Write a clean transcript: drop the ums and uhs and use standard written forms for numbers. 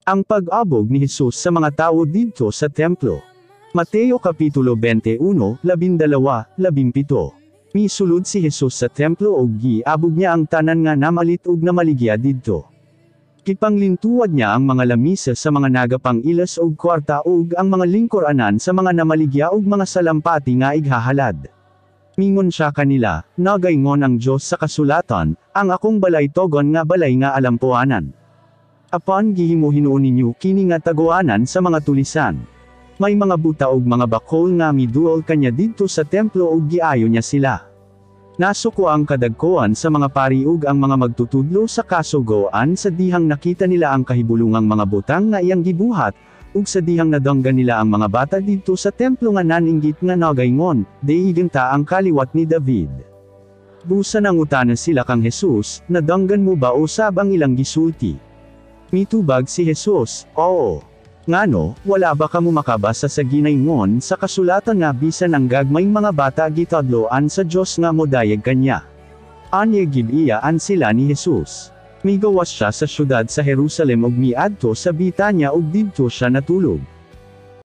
Ang pag-abog ni Jesus sa mga tawo didto sa templo. Mateo Kapitulo 21, 12, 17. Misulod si Jesus sa templo ug giabog niya ang tanan nga namalit ug namaligya didto. Gipanglintuwad niya ang mga lamisa sa mga nagapang-ilas og kwarta ug ang mga lingkuranan sa mga namaligya og mga salampati nga ighahalad. Mingon siya kanila, "Nagaingon ang Dios sa kasulatan, 'Ang akong balay tawgon nga balay nga alampuanan. Apan gihimo hinuon ninyo kini nga taguanan sa mga tulisan." May mga buta og mga bakol nga miduol kanya didto sa templo ug giayo niya sila. Nasuko ang kadagkoan sa mga pari ug ang mga magtutudlo sa kasugoan sa dihang nakita nila ang kahibulungang mga butang nga iyang gibuhat, ug sa dihang nadunggan nila ang mga bata didto sa templo nga naninggit nga nagaingon, "Daigon ta ang kaliwat ni David." Busa nangutana sila kang Jesus, "Nadunggan mo ba usab ang ilang gisulti?" Mitubag si Jesus, "Oo." "Ngano, wala ba kamo makabasa sa ginaingon sa kasulatan nga bisan ang gagmayng mga bata gitudloan sa Dios nga modayag kanya?" Anya gib-iyaan sila ni Jesus. Migawas siya sa syudad sa Jerusalem ug miadto sa Bitanya ug didto siya natulog.